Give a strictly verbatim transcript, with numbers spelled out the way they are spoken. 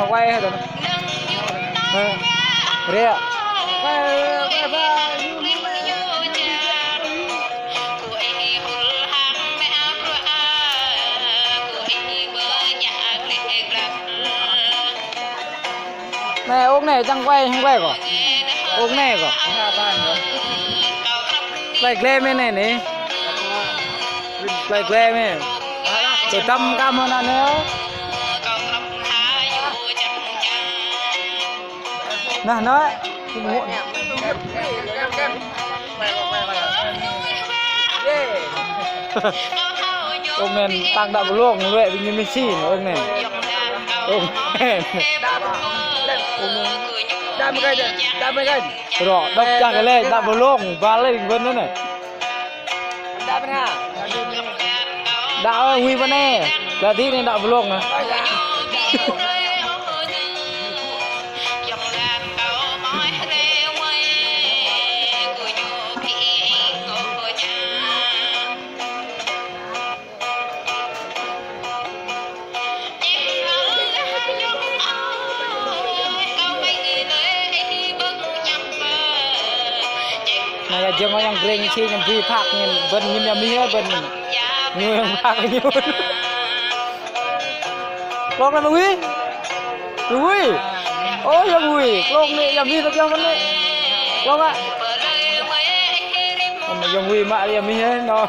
Quay hả? Hả? Rịa. Anai, ôk anai, čang quay, hăng quay kơ. Ôk anai kơ. Plei glai mơ̆n anai. Plei glai mơ̆n. Tơdăm kăm mơ̆n anai. Nah, nah. Ôk anai tăng đă blông, lue ƀing ñu mĭn sin, ôk anai. Ôk anai. Đă mơ̆ gai, đă mơ̆ gai. Rŏ, đŏk čang lĕ, đă blông, ba lĕ, ƀing ƀôn anai. Đă ơi, Huy ƀôn anai. Đă dih anai đă blông anai. Anai yă jơ̆ng ayŏng Greng si ñăm bi phak ñăm ƀôn ñăm yă mih ƀôn. Ñu yă phak ñu. Klông anai mơ̆ng Huy. Mơ̆ng Huy. Ơ, yă Huy. Klông anai yă mih tơbiă mơ̆n anai. Klông ah. Anai yă Huy mă yă mih anai.